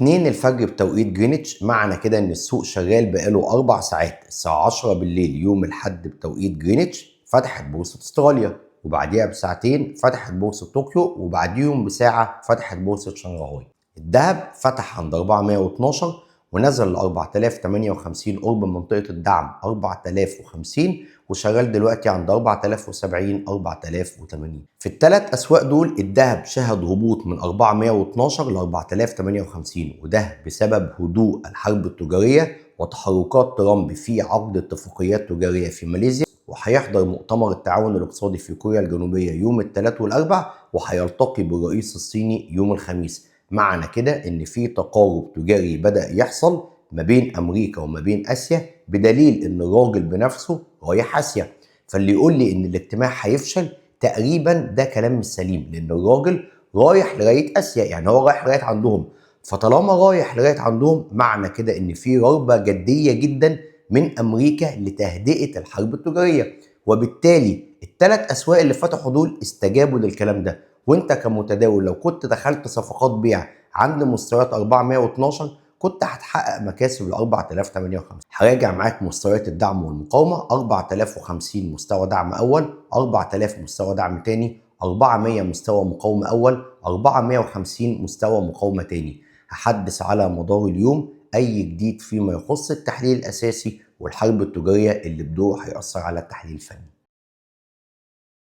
2 الفجر بتوقيت جرينتش. معنى كده ان السوق شغال بقاله 4 ساعات. الساعة 10 بالليل يوم الحد بتوقيت جرينتش فتحت بورصة استراليا، وبعديها بساعتين فتحت بورصة طوكيو، وبعديهم بساعة فتحت بورصة شنغهاي. الذهب فتح عند 412 ونزل ل 4058 قرب منطقة الدعم 4050، وشغال دلوقتي عند 4070 4080. في الثلاث أسواق دول الذهب شهد هبوط من 412 ل 4058، وده بسبب هدوء الحرب التجارية وتحركات ترامب في عقد اتفاقيات تجارية في ماليزيا، وهيحضر مؤتمر التعاون الاقتصادي في كوريا الجنوبية يوم الثلاث والأربع، وهيلتقي بالرئيس الصيني يوم الخميس. معنى كده ان في تقارب تجاري بدأ يحصل ما بين امريكا وما بين اسيا، بدليل ان الراجل بنفسه رايح اسيا. فاللي يقول لي ان الاجتماع هيفشل تقريبا ده كلام مش سليم، لان الراجل رايح لغاية اسيا، يعني هو رايح لغاية عندهم. فطالما رايح لغاية عندهم معنى كده ان في رغبة جدية جدا من امريكا لتهدئه الحرب التجارية، وبالتالي الثلاث اسواق اللي فتحوا دول استجابوا للكلام ده. وانت كمتداول لو كنت دخلت صفقات بيع عند مستويات 412 كنت هتحقق مكاسب ل 4058. هراجع معاك مستويات الدعم والمقاومة: 4050 مستوى دعم اول، 4000 مستوى دعم تاني، 400 مستوى مقاومة اول، 450 مستوى مقاومة تاني. هحدث على مدار اليوم اي جديد فيما يخص التحليل الاساسي والحرب التجارية اللي بدوره هيأثر على التحليل الفني.